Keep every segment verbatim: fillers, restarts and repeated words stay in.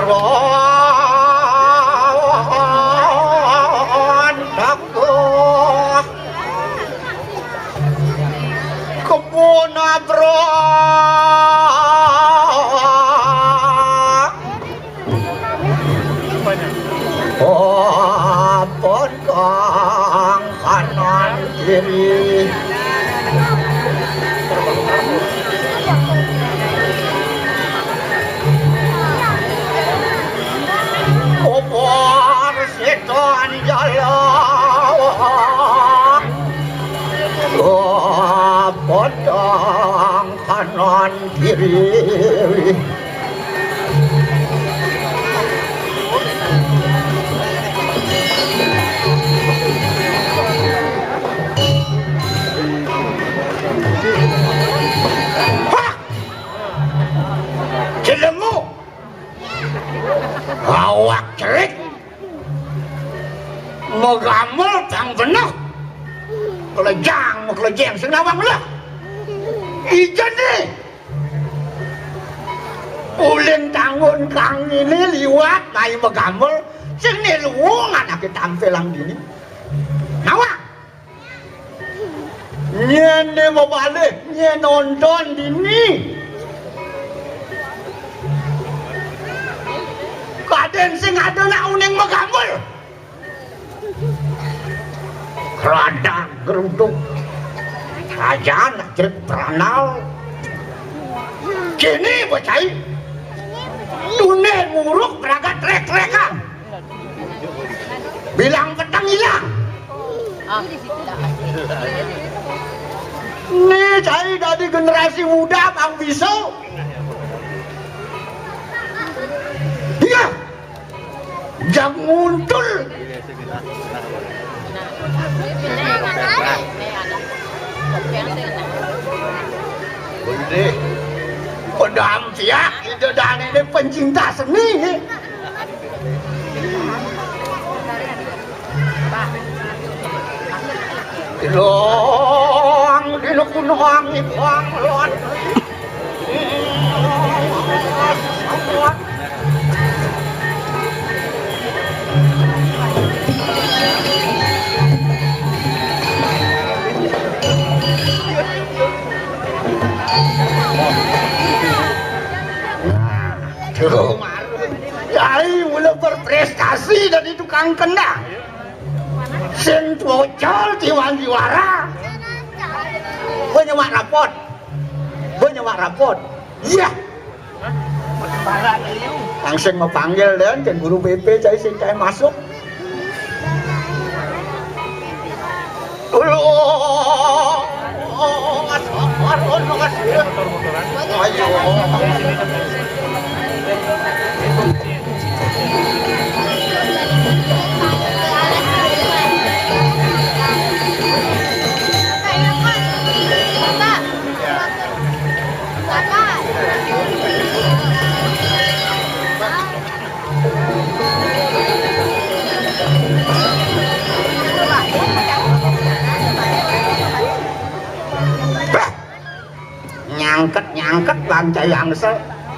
Lawan tangguh kebun abrak. Papan kang kanan kiri. Kobar setan jalan. Papan kang kanan kiri. Hah! Jelemu. Awak cerik. Magamel tang beneh. Kelejang, kelejeng, sing nawang lah. Ijen nih. Ulin tanggun kang ini liwat, mai magamel. Sing nih luwung anake tampilang dini. Nawang. Nyén né mabalih, nyén nonton dini. Kadén sing ada nak uning magamel. Keradak geruduk. Kerajaan cek teranal. Kini bocai. Tunde nguruk beragat trek-trekan. Bilang peteng ilang. Nih, cai dari generasi muda, Bang Biso. Iya. Jang nguntul. Budi. Pedang siak, itu dan ini pencinta seni. Ilong, dina kunang, ibang, lon. Nah, tuh. Yai mula berprestasi dari tukang kendang. Sing bocol tiwan juara. Gua nyemak rapot. Gua nyemak rapot. Iya. Langsung mau panggil dan, dan guru B P cai sing cai masuk. Ulo. Ayo. Nyangket-nyangket bangcai angsel.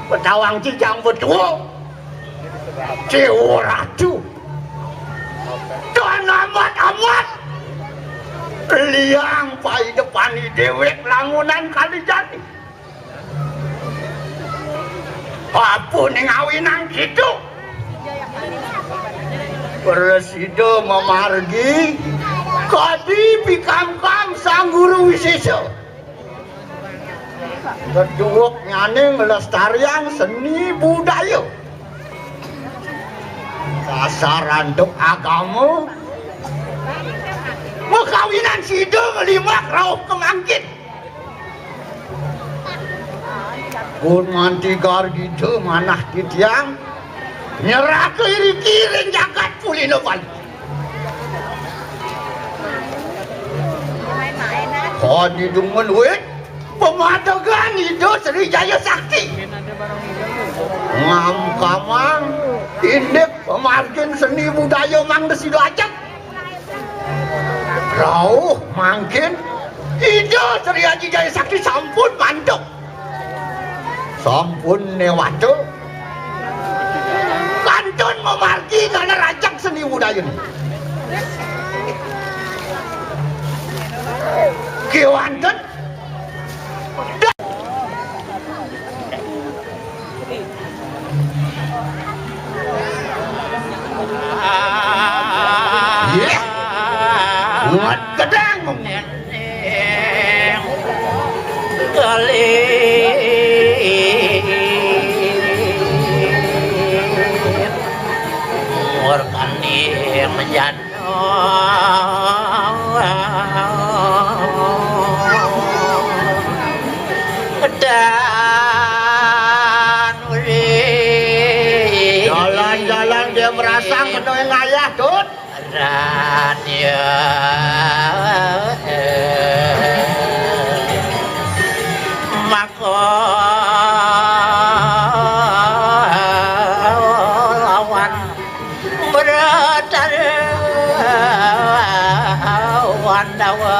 Petawang cijang betuo. Ciwuratu. Tuan amat-amat. Liang pai depan dewek langunan kali jani. Apa ning awinan kitu? Prasida mamargi kadi pikamkam Sang Guru Wisesa. Teduweknyané nglestariang seni budaya. Dasar anduk agama. Makawinan sida ngelimak rauh kemangkin. Pun manti gargita manah titiang, nyerahka iriki ring jagat Pulina Bali. Kadi dumun wit pamadegan Ida Sri Jaya Sakti. Ngamkamang indik pamargin seni budaya mangda sida ajeg. Rauh mangkin Ida Sri Aji Jaya Sakti sampun mantuk. Sampun newata. Mamargi kana rajang seni budayane. Kewanten. Iya. Kuat gedang. Kali murkani menjadi dan uri. Jalan-jalan dia merasang penuh ngayah, Tut. Ranya maka lawan bertaruhan dawa.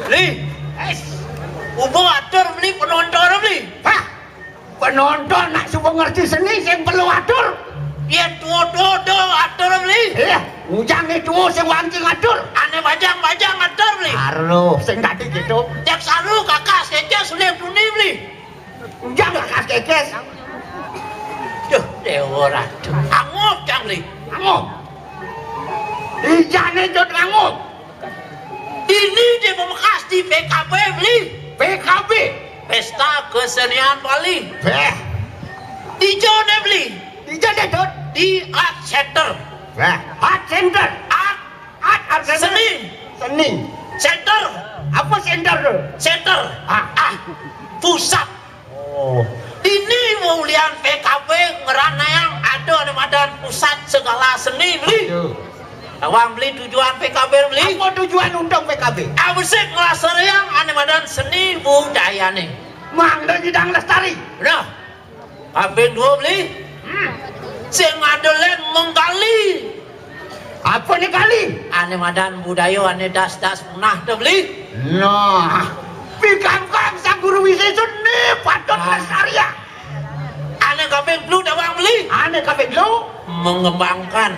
Beli, es, ubo atur beli penonton beli. Hah? Penonton nak suba ngerti seni sing perlu atur. Yen tuwa-tuwa do atur beli. Eh, ujang ni tuwa sing wangking atur. Ane bajang-bajang atur beli. Aruh, sing dadi gitu. Tiap saru kakas kekes ulih tuni beli. Ujang kakas kekes. Duh, dewa ratu. Angup jang beli. Angup. Ijane jot angup. Ini dia pemekas di P K B beli. P K B. Pesta Kesenian Bali. Eh. Di jone beli. Di jone, Dut. Di Art Center. Eh, Art Center. Art, art, art center. Seni. Seni. Center. Apa center tu? Center. Ah. Ah. Pusat. Oh. Ini ulian P K B ngranayang ada ane madan pusat segala seni beli. Aduh. Tawang beli tujuan P K B beli. Apa tujuan untung P K B? Abesik nglestariang ane madan seni budayane. Mangda nyidang lestari. Nah, kaping dua beli. Hmm. Sing ada len menggali. Apa ne kali? Ane madan budaya ane das-das punah to beli. Nah, pikangkang Sang Guru Wisesun ne patut lestariang. Ane kaping telu tawang beli. Ane kaping telu mengembangkan,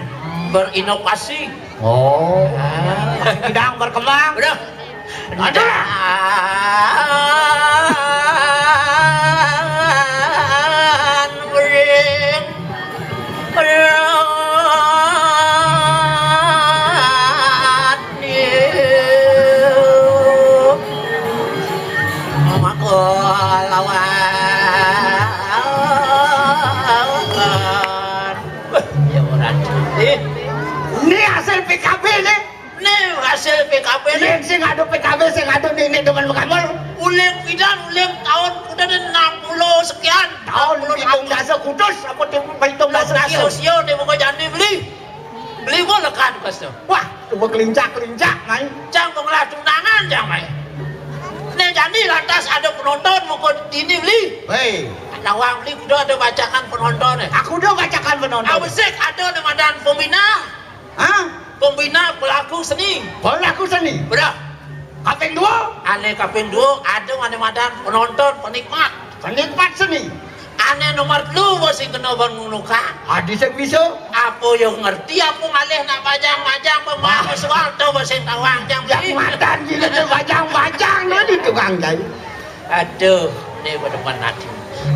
berinovasi. Oh. Ah. Bidang berkembang. Udah. Aduh. Dan beri Ini hasil P K B nih. Nih hasil P K B nih. Sing ada P K B, sing ada nini dengan mengkamul. Uling pidan, uling tahun udah enam puluh sekian. Tahun pitung dasa kutus, apa pitung dasa sekian? Sio, sio, dia buka jani beli. Beli gua lekan pas tu. Wah, coba kelincak-kelincak, mai. Jang pengelah tunangan, jang mai. Nih jani lantas ada penonton mau kau dini beli. Hei. Ada orang beli, kuda ada bacakan penonton eh. Aku udah bacakan penonton. Abesik ada namadan pembina. Hah? Pembina pelaku seni. Pelaku seni. Berah. Kaping dua. Ane kaping dua, ada ane madan penonton, penikmat. Penikmat seni. Ane nomor telu, bos sing kena ban ngunuka. Adi sing bisa. Apa yang ngerti, apa ngalih nak bajang-bajang, pemaham soal tu, bos sing tawang, jang. Yang madan gila tu bajang-bajang tu di tukang jai. Aduh, ini berdepan hati.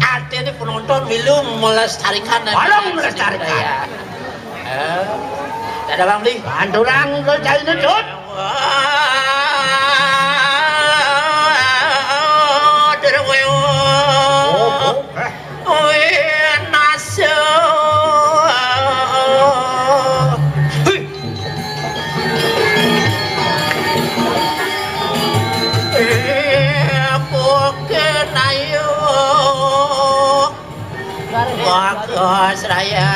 Artinya penonton milu melestarikan dan. Tolong melestarikan. Ya. Eh, ada bang beli. Bantu orang ke jai nutut. Oh, oh, eh. Bagus raya.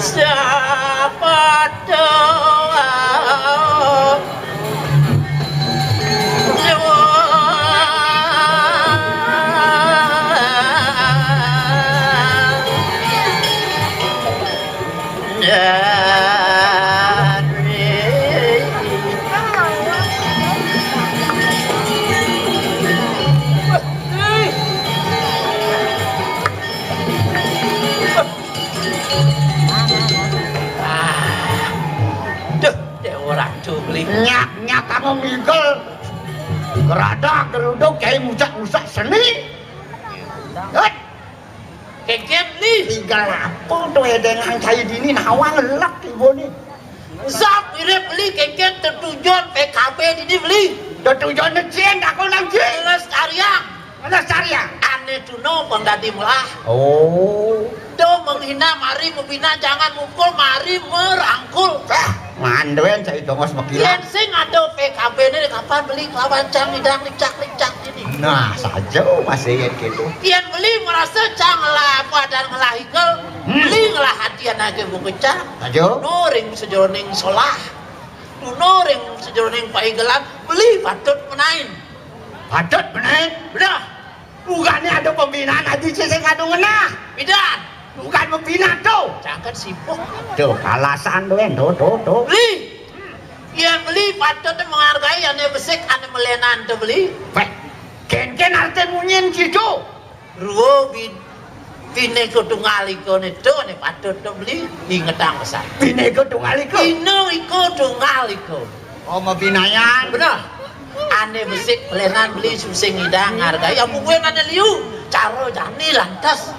Siapa tu? Duh, ya ora tuh beli. Nyak-nyak kamu migel. Gerada geruduk kayak musak-musak seni. Hei, keket nih. Tiga lapo tuh edengan kayak dini, nawang lek ibu nih. Sap, mirip beli keket tetujon P K B dini beli. Tetujon necien aku nang cien. Ngeles karya. Ngeles karya. Ane tuno pang dadi melah. Oh. Do menghina mari membina, jangan mukul mari merangkul. Ah, nganduen cai dongos mekilan. Yen sing ada P K B ini kapan beli kelawan cang idang licak-licak ini. Nah, saja masih yen gitu. Yen beli merasa cang ngelah apa dan ngelah ikel, hmm, beli ngelah hati anake buku cang. Saja. Nuno ring sejoning solah. Nuno ring sejoning paigelan, beli patut menain. Patut menain? Bedah. Bukannya ada pembinaan aja sih saya kandung ngenah. Bidan. Bukan pembina tuh. Jangan sibuk. Tuh, alasan tuh, tuh, tuh, tuh. Beli. Yang beli patut menghargai ane besik, ane melenan tuh beli. Weh, ken-ken arti munyin gitu. Ruo bi-, bineka tunggal iko ne to ne patut to beli ingetang pesan. Bineka tunggal iko. Bineka tunggal iko. Oh, mabinayan. Bener. Ane besik pelenan beli susing idang hargai. Ya, mungkin ane liu. Caro jani lantas.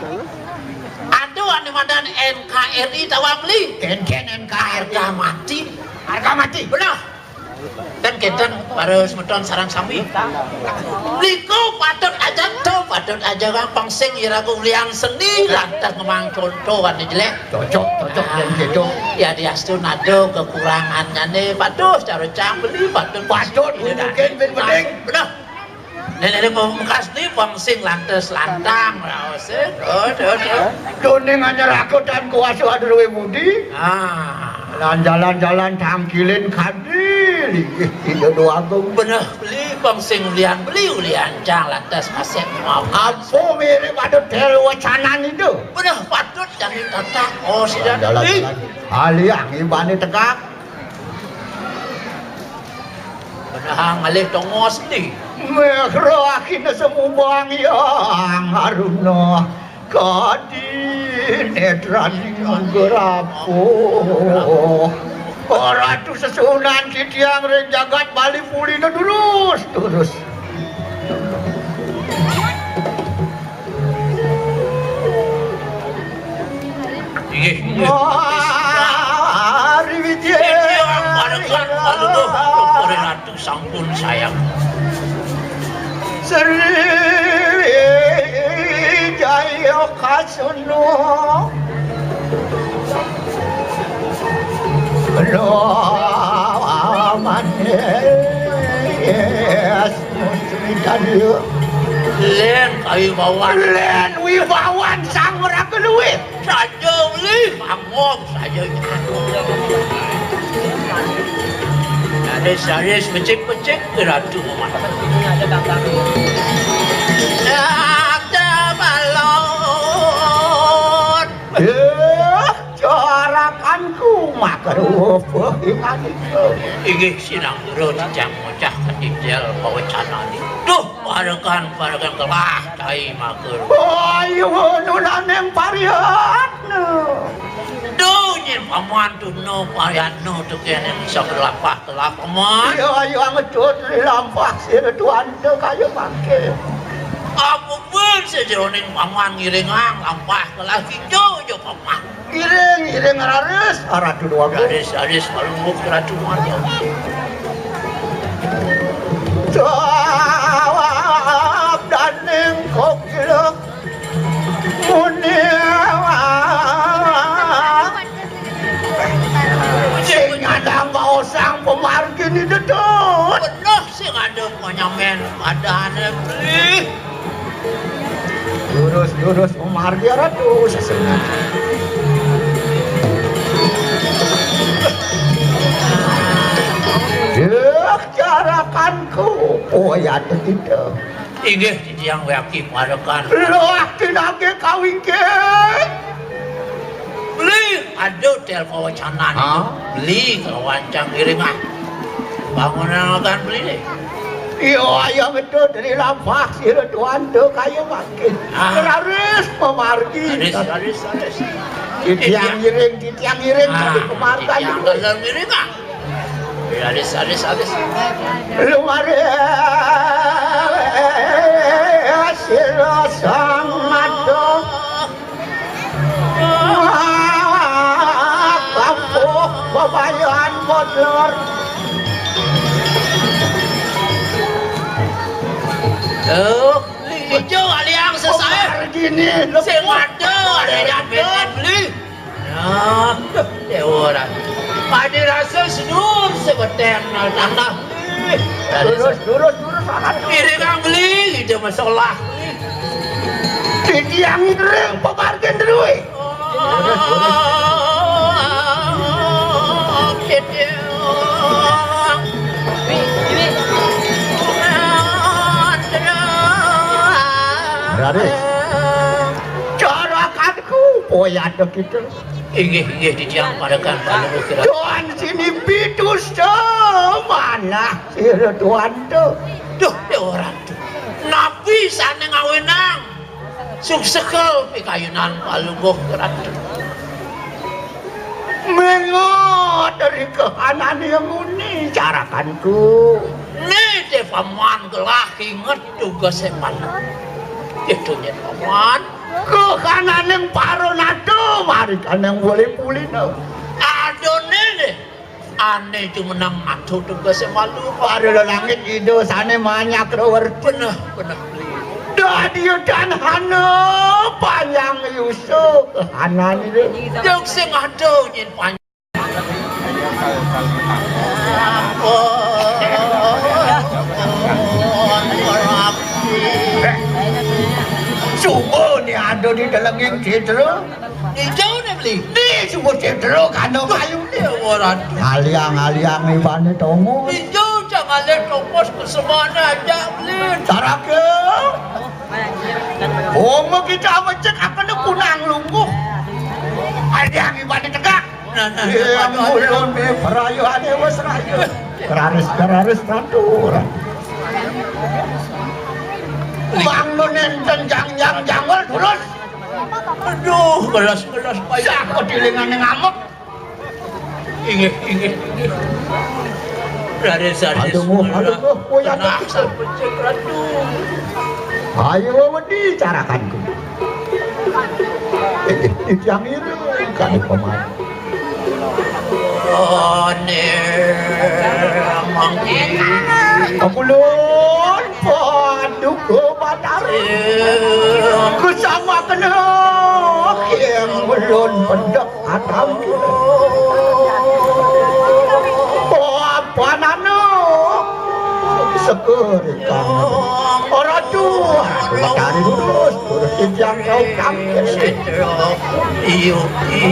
Aduh, ane madan N K R I tawang beli. Ken-ken N K R I. Harga mati. Harga mati. Bener. Dan kenten para semeton sareng sami. Liko patut aja to, patut aja kang pangsing iraga ulian seni lantas memang contoh kan jelek. Cocok, cocok dan gitu. Ya diastun ada kekurangannya nih, patut cara cang beli patut. Patut unjukin ben bening. Bener. Nenek pamungkas ni pangsing lantas lantang raosin. Oh, oh, oh. Doning anyar aku dan kuasa aduh luwih budi. Ah. Lan jalan-jalan tangkilin kadil. Inggih, tidak doa agung. Bener, beli pangsing ulian, beli ulian cang lantas kasih mau. Apa mirip ada tel wacanan itu? Bener, patut jadi tata. Oh, sida jalan-jalan. Aliang ibane tegak. Padahal ngalih tongos ni. Mekro akine semubang yang aruna kadi netraning gerapo. Ratu sesuhunan titiang ring jagat Bali pulina durus, durus. Inggih, inggih. Mari Wijaya. Inggih, parekan panuduh, Ratu sampun sayang. Sri Jaya Kasuna. Lo amane. Len kawibawan. Len wibawan sang ora keluwe. Saja ulih pangom saja. Saris-saris becik-becik ke Ratu Umar. Ada balon. Eh, carakanku makruh. Inggih sinang guru tijang ngocah kadidel pawecanane. Duh, parekan, parekan kelah, cai makur. Ayo, nulaning pariatna. Duh, nyen paman tuna pariatna tekening sakelapah kelah paman. Iya, ayo angetut lampah sira tuan te kaya mangke. Apa ben sejeroning paman ngiringang lampah kelah kita ya paman. Iring, iring raris, Ratu Déwa Agung. Raris, raris, malungguh Ratu Marga. Jawab daning kokilek muni. Sing ada baosang pemargin itu, Dut. Bener sing ada penyamen padane, Bli. Lurus, lurus, Umar dia ratus sesengat. Duh, carakanku, oh ya, tidak. Inggih, titiang waki parekan. Loh, tinake kawingke. Beli, aduh, Tel pawacanan. Hah? Beli kawancang iring, ah. Bangunan akan beli deh. Iya, ayo betul dari lampah sira tuan tu kayu makin. Ah. Raris pemargi. Raris, raris, raris. Titiang iring, titiang iring, ah, tapi pemargi. Titiang dalam iring, ah. Raris, raris, raris. Lumaris sira sang madu. Kampuh bebayan bodor. Tuh, ijo aliang sesae. Sing ada, ada yang beli. Nah, tuh, dewa ora. Padi rasa sedur sebeteng nang tanah. Lurus, lurus, lurus, akan. Iring kang beli, ide masalah. Titiang iring pemargin terus. Raris. Carakanku, boyade kita. Inggih, inggih, titiang parekan panuwun kirang. Tuan sini pitu semanah sira tuan tu. Duh, Dewa Ratu. Napi sane ngawenang? Suksekel pikayunan palungguh Ratu. Mengot dari kehanane muni carakanku. Ni te paman gelah inget tugase paman. Itu nyet paman. Kehananing para nado marikaneng wali pulina. Adone ne ane jumeneng madu tugase malu. Para lelangit ida sane manyak rewerti. Bener, bener. Dadi dan hana panjang yusu kehanane. Yuk sing ado nyen panjang. Sungguh ni ada di dalam yang cedera. Ijo ne beli. Ni sungguh cedera kandung ayu ni. Aliang-aliang ni bani tongo. Ijo jangan le tongos ke semana aja beli. Tarake. Omo kita mecek apa ne kunang lungguh. Aliang ni bani tegak. Nah, nah, iya, nah, mulon be perayuane wis rayu. Keraris, keraris, ratu, ratu. Bangun enten jang-jang jangol terus. Aduh, gelas-gelas payah. Siapa dilingane ngamuk? Inggih, inggih, inggih. Raris, raris. Aduh, aduh, aduh, aduh. Tenang, sampun cek ratu. Ayo, wedi carakanku. Eh, eh, eh, yang ini kan pemain. Aku lun paduka Batari. Kusama kena yang ulun pedek atam. Papanana seger kang. Ora tuh, Batari lurus, lurus titiang kau kang. Yuki.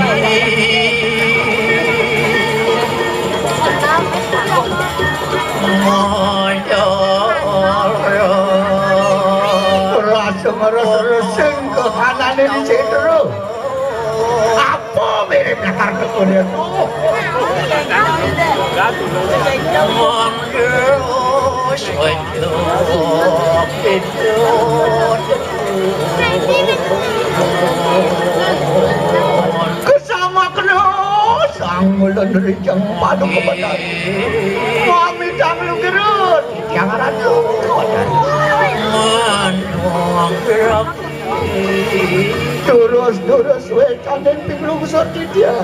Rasa ngeres-resing kehanane di Cedro. Apa mirip nakar tekune tuh? Sama kena sang ulun rijeng padu kebenar. Mami tang lu gerut, yang ratu. Durus-durus we kanden piklungsur titiang.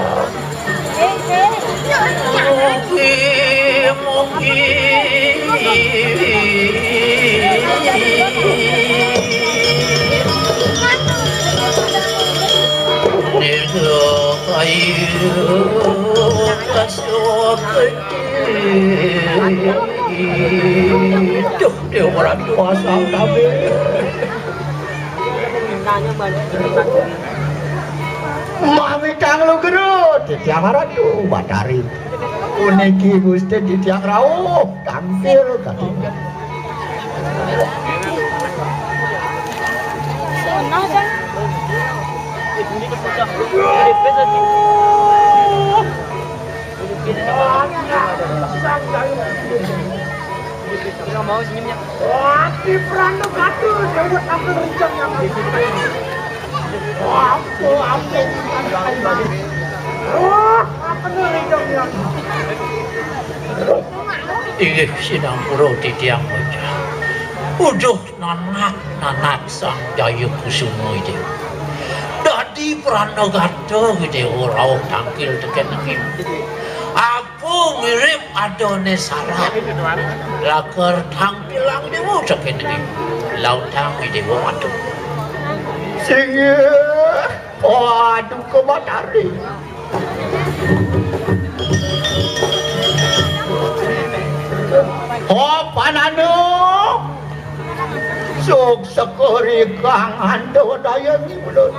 Duh, dia orang dewasa kami. Mami tang lu gerut, titiang ratu Batari. Puniki Gusti titiang rauh, tampil katingal. Mau senyumnya. Wah, si Pranda Gatra, jawet aku rencang yang. Wah, apa, apa, apa, apa. Wah, apa nih rencang yang. Inggih sinampura titiang bocah. Uduh nanak, nanak Sang Jaya Kusuma iki. Dadi pranagata gedhe rauh tangkil teken iki. Apa mirip adane salah. Lakar tangkilang dewa teken iki. Lautang dewa madu. Singgih, waduh kematari. Oh, pananu. Suk sekori kang antuk daya ngibulun.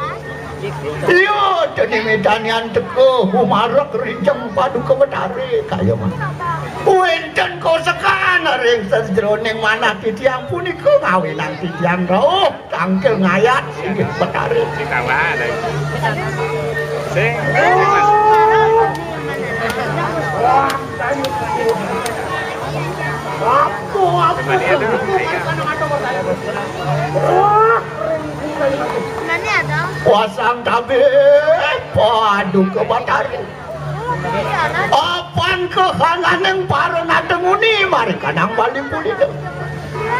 Iya, dene medanian teka humarek rijeng paduka betari kaya mah. Wenten kosekan ring sajroning manah titiang punika ngawinang titiang rauh tangkil ngayat inggih betari. Sing. Wasang tabih paduka batari. Apan kahananing para natemuni mari kanang bali pulida.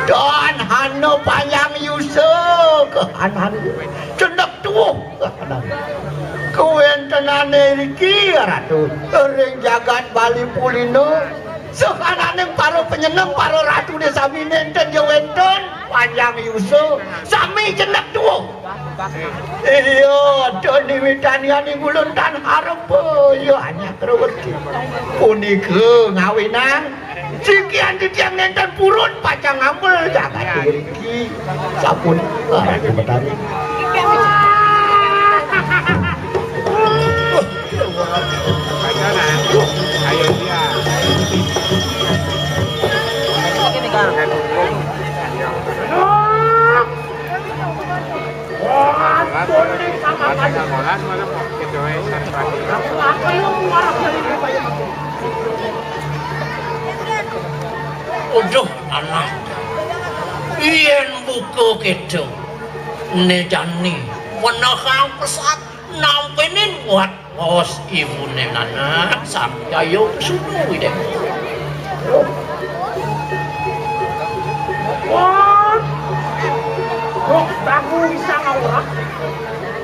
Dan hana panjang yusa kahanan. Cendek tuwuh kahanan. Kawentenane riki Ratu ring jagat Bali Pulina. Sahananing para panyeneng, para ratune sami nenten ya wenten panjang yusa, sami cendek tuwuh. Iya, dene widanianing ulun tan harep ya anyakra wedi. Punika ngawinang sikian titiang nenten purun pacang ngamel jagat diri. Sampun, ah, Ratu Betari. Uduh, anak. Yen buka keto. Nedani wenehang pesat nampinin kuat waos ibune nanak Sang Jaya Kusuma Widya. Wah, kok tahu bisa ngawrak?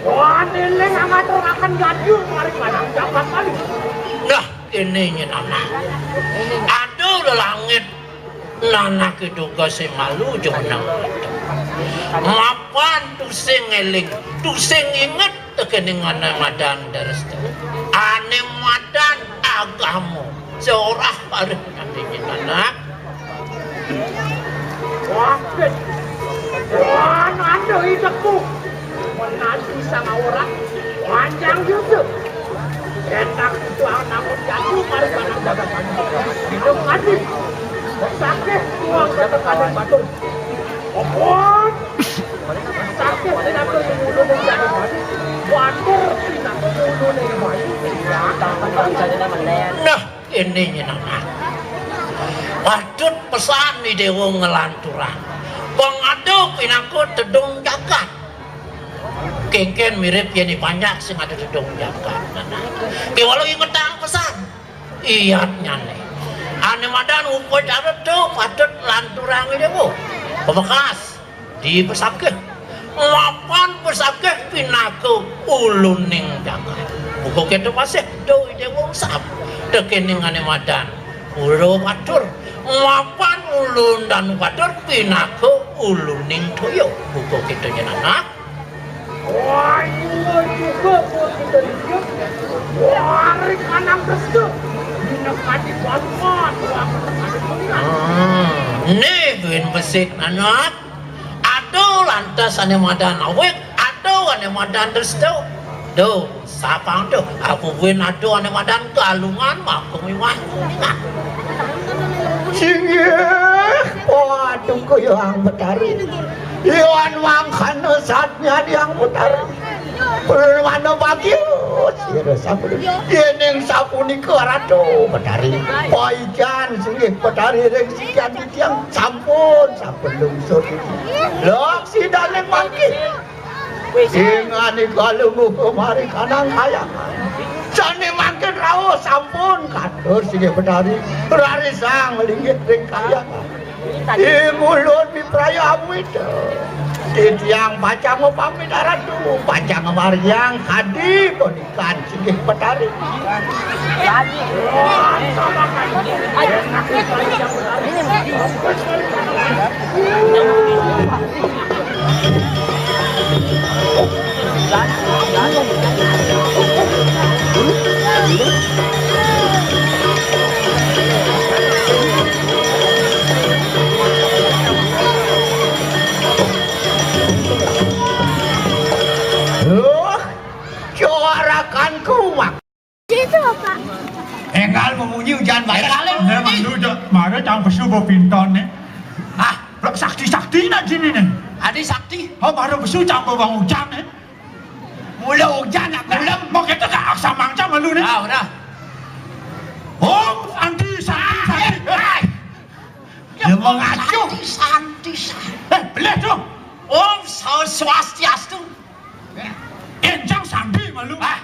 Wah, neleng ngatur akan gaduh mari kadang jabat kali. Nah, kene nyen anak. Aduh, lelangit. Nanake dogase malu jumeneng. Mapan tusing eling, tusing inget tekening ane madan Dresta. Ane madan agama. Seorah paring nanti anak. Wah, wah, nanda idekku. Menanti sang awrak, panjang juga. Enak itu anak jatuh mari panang dagang. Minum mati. Sakit tuang kata kalian batur. Opon. Sakit tidak ke dulu dan jadi mati. Batur tidak ke dulu dan mati. Ya, tak akan bisa. Nah, ini nyenengah. Patut pesan di dewa ngelanturan. Pengadu pinangku tedung jagat. Kengken mirip yen banyak sing ada dedong jagat. Nah, nah. Kewalo ingetang pesan. Iyatnyane. Ane madan upacara to patut lanturang dewa. Pemekas di pesakeh. Mapan pesakeh pinaku uluning jagat. Buku keto pasih do dewa sap. Tekening ane madan. Ulu batur. Mapan ulun dan batur pinaku uluning toyo. Buku keto nyenanak. Wah, iya juga buat kita hidup. Wah, rik anang restu. Minum mati bantuan. Wah, menekan dunia. Hmm, nih, duin besik anak. Aduh, lantas ane madan awik. Aduh, ane madan restu. Duh, sapang duh. Aku buin aduh ane madan galungan, maku miwah. Singgih, waduh, ku yang betari. Iwan mangkana satnya yang betari. Purwana Bagus, sira sampun. Yening sapunika Ratu Betari, paican singgih Betari ring sikian titiang sampun, sampun lungsur. Lok sidaning mangkin. Sing anika lungguh kemari kanang kayangan. Sane mangkin rauh sampun katur singgih Betari, rarisang linggih ring kayangan. Ing ulun mipraya awita. Titiang pacang pamit Ratu, pacang margiang kadi panikan singgih Betari. Loh, corakanku mak. Itu apa? Enggal memunyi ujan bae. Enggal memunyi. Mara cang pesu bepinton ne. Ah, sakti-sakti nak sini ne. Adi sakti. Oh, baru pesu cang bang ujan ne. Mula ujan nak mula. Mau kita tak samang cang malu ne. Ah, udah. Om anti sakti sakti. Dia mengacu. Santi, santi, santi. Eh, boleh tu. Om Swastiastu. Enjang santi malu. Ah.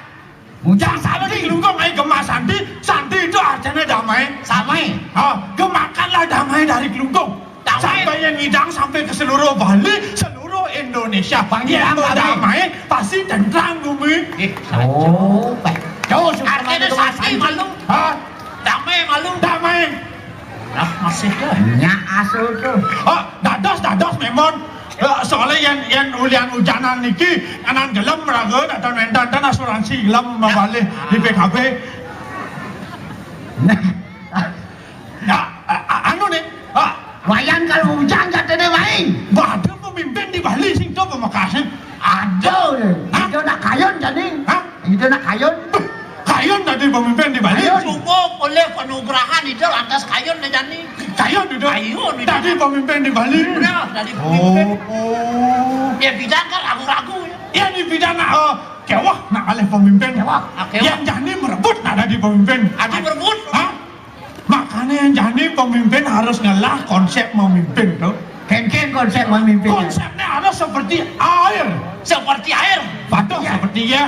Ujang santi. Klungkung ai gemah santi. Santi itu artinya damai. Damai. Ha, gemakanlah damai dari klungkung. Damai. Sampai yang ngidang sampai ke seluruh Bali, seluruh Indonesia. Panggil yang damai, pasti tentram bumi. Eh, oh, baik. Jauh. Artinya santi malu. Ha? Damai malu. Damai. Lah, masih ke? Nya asuh tuh. Oh, dados, dados, Memon. Eh, soalnya yang, yang ulian ujanan niki, anan gelem raga, datang nenten, dan asuransi gelem mabalih di P K B. Nah. Ya, a-, a-, anu nih, ah, wayan kalau ujan jatuh deh wae. Ada pemimpin di Bali sing to pamekasnya. Ada. Hah? Itu nak kayun jadi. Hah? Itu nak kayun. Kayun tadi pemimpin di Bali. Kayun. Cukup oleh penugrahan itu lantas kayun deh jadi. Kayun itu. Kayun itu. Tadi pemimpin di Bali. Nah, tadi pemimpin. Oh, oh. Ya bidang kan ragu-ragu ya. Ya di bidang nak, oh, kewah nak alih pemimpin. Kewah. Ah, kewah. Yang jani merebut nak dadi pemimpin. Adi merebut. Hah? Makanya yang jani pemimpin harus ngelah konsep memimpin tuh. Kenken konsep memimpin. Konsepnya harus seperti air. Seperti air. Patuh. Iya. Seperti ya.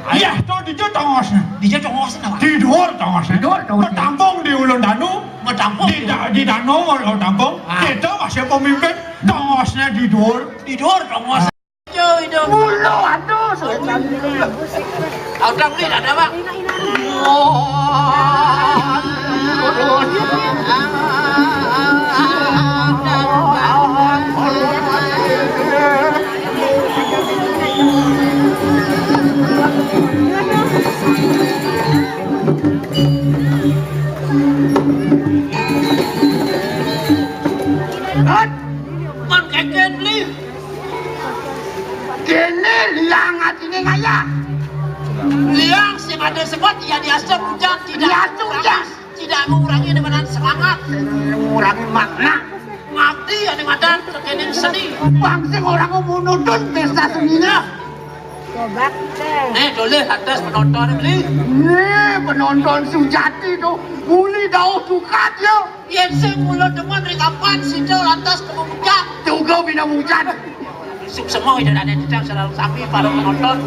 Air. Iya, tuh di tongosnya. Di tongosnya apa? Di dhuwur tongosnya. Di dhuwur tongosnya. Matampung di ulun danu. Matampung. Di da-, di danu matampung. Ah. Kita masih pemimpin. Tongosnya di dhuwur. Di dhuwur tongos. Aduh, itu. Mulu, aduh, setan. Udah beli, ada, Bang. Man keken beli. Kene liang atine ngayah. Liang sing ada sebab ya diasuk ujan tidak mengurangi, tidak mengurangi dengan semangat. Mengurangi makna. Ngabdi ada ngadan kekening seni. Bang sing orang mau nonton pesta seninya. Nih, tulis atas penonton beli. Nih, penonton sujati tuh. Muli dauh sukat ya. Yen sing mula demen ring kapan sida lantas temu mujang. Tunggu bina mujang. Sing semua ida dane titang sareng sami para penonton.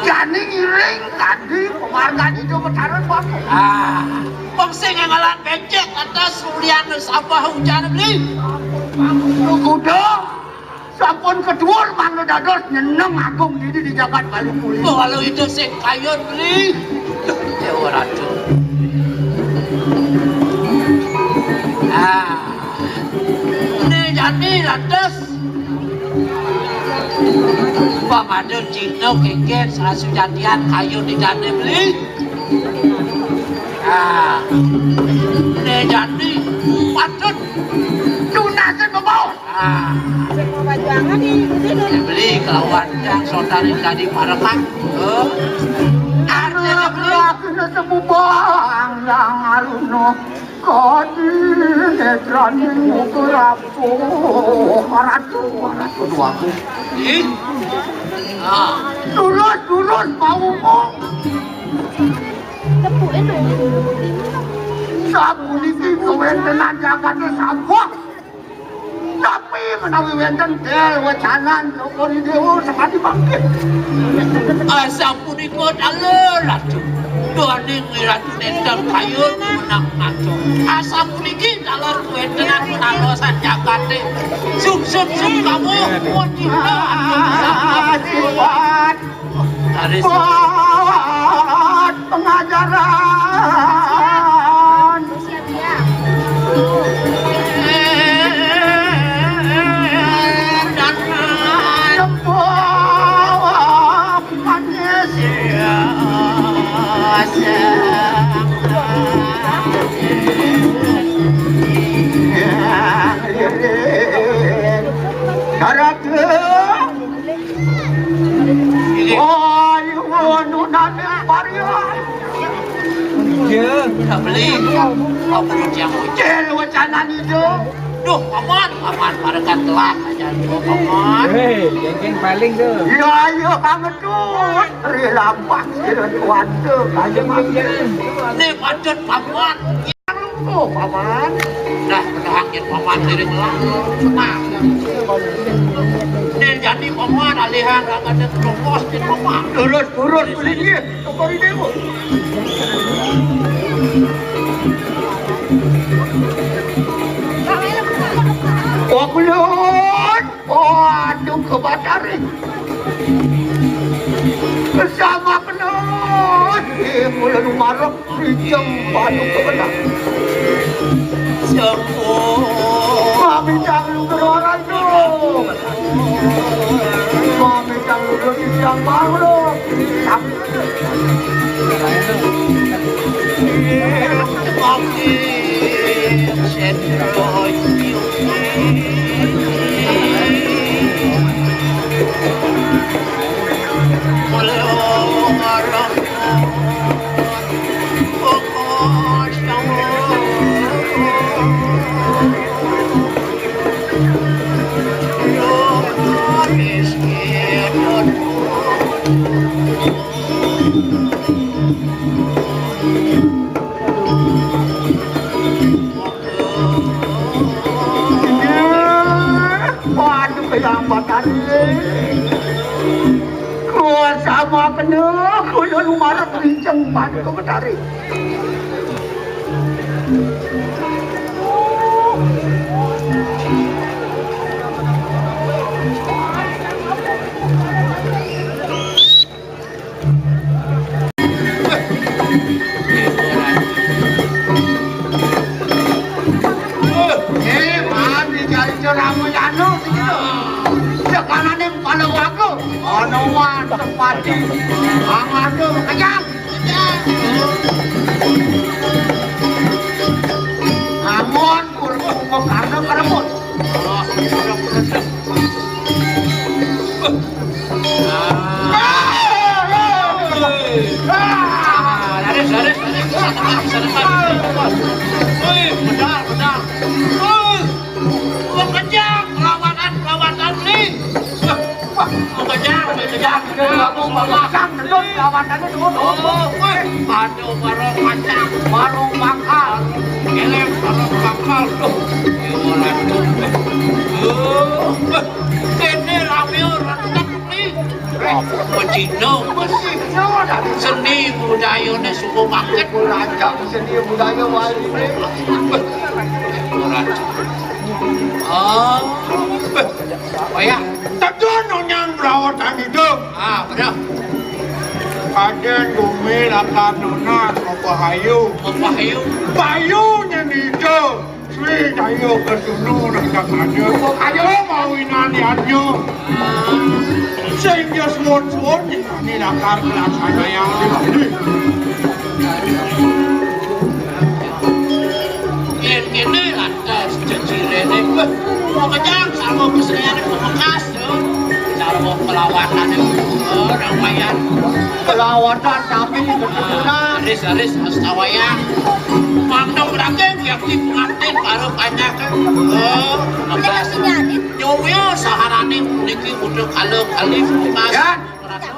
Jani ngiring tadi pemargan ida Betara Batu. Ah, wong sing ngalan becek atas mulian sabah hujan beli. Kuda. Sampun keduwur mangda dados nyeneng agung diri di jagat Bali Muli. Oh, kalau itu sing kayun beli. Dewa Ratu. Ah. Ini jani lantas. Pamadun Cina kengken salah sujatian kayun di jani beli. Ah. Ini jani patut tunasin bebau. Ah. Sing mau bajangan nih, di sini. Beli kelawan yang saudari tadi paremak. Oh. Artinya beli. Aku nak sebubang yang aruno. Kadi netraning muka rapuh. Ratu, ratu dua aku. Ih. Lurus, lurus, mau kok. Sapuniki kawéntenan jagaté sampun. Tapi menawi wénten dél wecanan Cokor I Déwa sakadi mangkin. Asapunika dalem, Ratu. Duaning Ratu nénten kayun menang ngaco. Asapuniki dalem kawéntenan panalosan jagaté. Sungsut sungkawa, wajibna Sifat buat pengajaran. Tempo manis. Darah Ayo, anu nane varian. Iya, tak beli. Apa yang ucil wacanan itu? Duh, paman, paman, parekan telat aja, duh, paman. Hei, jengking paling tuh. Iya, ayo, kangen tuh. Ri lampah, sira kuwate, kanjeng Agung. Nih, pancet, paman. Oh, paman. Nah, pedahang yén paman diri melah. Tenang. Nih, jani paman alihan ragane krokos yén paman. Durus, durus, beli dia. Toko ini, Bu. Wakulun. Waduh, kebatari. Sama penuh. Mulai marok. Ijeng padu kebelah. Mami dang lu keluaran tuh. Mami dang lu keluaran yang baru. Waduh, kayang batari. Kuat sama kena, kulo lumarat rinceng, waduh, betari. Eh, maaf, dicari Ramayana gitu. Sekarang ini pada waktu. Ono wan tepati. Angadu kenyang. Namun, kurang karena kerebut. Laris, laris, laris. Bisa tengah, bisa tengah. Wih, benar, benar. Wih, kencang, perlawanan, perlawanan, nih. Wah, kencang, kencang, kencang. Aku mau makan, terus perlawanannya terus. Oh, wih, aduh, baru kacang, baru makan. Gelem, baru makan. Duh, ya Allah, tuh. Duh, wih, ini rame, rentek. Pecino, seni budayane suku banget. Seni budaya wali. Ah, wayah. Tedun nyang prawatan itu. Ah, bener. Kaden bumi lakar nunas apa hayu. Apa hayu? Bayu nyang itu. Sri Jaya Kesuna nang aja. Ayo mau inan liatnya. Sing dia suwun-suwun ini lakar pelaksanaan. Yen kene lantas cecirene, wah, mau kencang sama kesenian pemekas, cara mau perlawanan itu. Oh, lumayan. Kelawatan kami keturunan. Alis, alis, astawayang. Mangdong daging, yakti pengantin, baru banyak. Oh, nambah. Nyumil saharani niki udah kalau kali mas. Ya.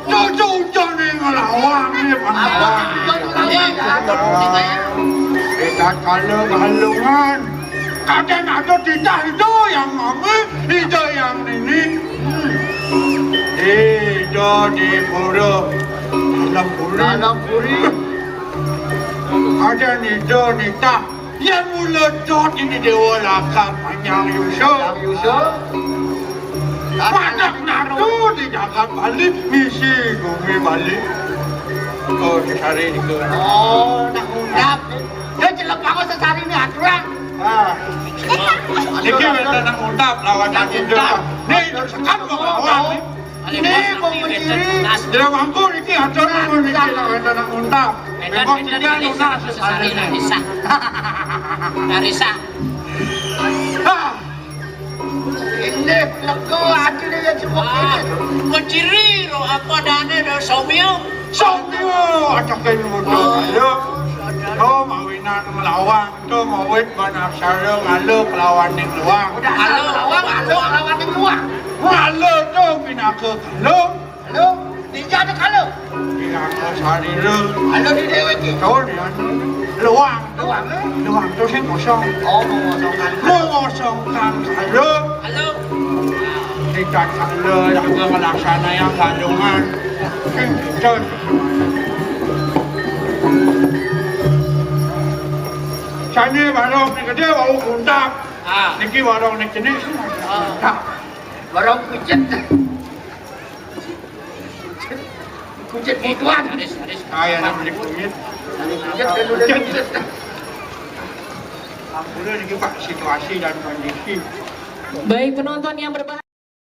Cucu ujane ngelawang nih, Pak. Apa? Cucu ujane ngelawang. Kita kalau galungan. Kadang ada titah itu yang mami, itu yang nini. Hmm. Itu di pura. Dalam puri. Dalam puri. Ada nida nitah. Yang mula dot ini dewa lakar panjang Yusuf. Panjang Yusuf. Padak nado di jagat Bali, misi bumi Bali. Oh, dicari itu. Oh, nak ngundap. Dia celep banget sesari ini aturan. Ah. Niki wénten nak ngundap lawan nak ngundap. Nih, sekat mau lawan nih. Ini mau menciri. Tidak mampu niki aturan mau niki lawan nak ngundap. Memang tidak lunas sesari ini. Darisa. Darisa. Ah. Ini lego ati dia semua. Wah, ini. Menciri lo apa dane do somio? Somio, ada kayak muda. Oh. Ayo. Tuh, mawinan melawan. Tuh, mawit banar saya ngalo kelawan ning luang. Udah, ngalo, ngalo, ngalo, ngalo ning luang. Ngalo tuh, pinaka ngalo. Halo, dia ada ngalo. Pinaka sarira. Ngalo di dewek iki. Tuh, dia. Luang. Luang, eh? Luang tuh sing kosong. Oh, mengosongkan. Mengosongkan ngalo. Halo. Kita ngalo, yang ngelaksana yang galungan. Sing kita. Sane warung ning gedhe wau ngundap. Ah. Niki warung ning kene. Ah. Ngundap. Warung kucit. Kucit butuhan. Kaya nang beli kunyit. Kucit kan udah kucit. Ampun niki, Pak, situasi dan kondisi. Baik, penonton yang berbahagia.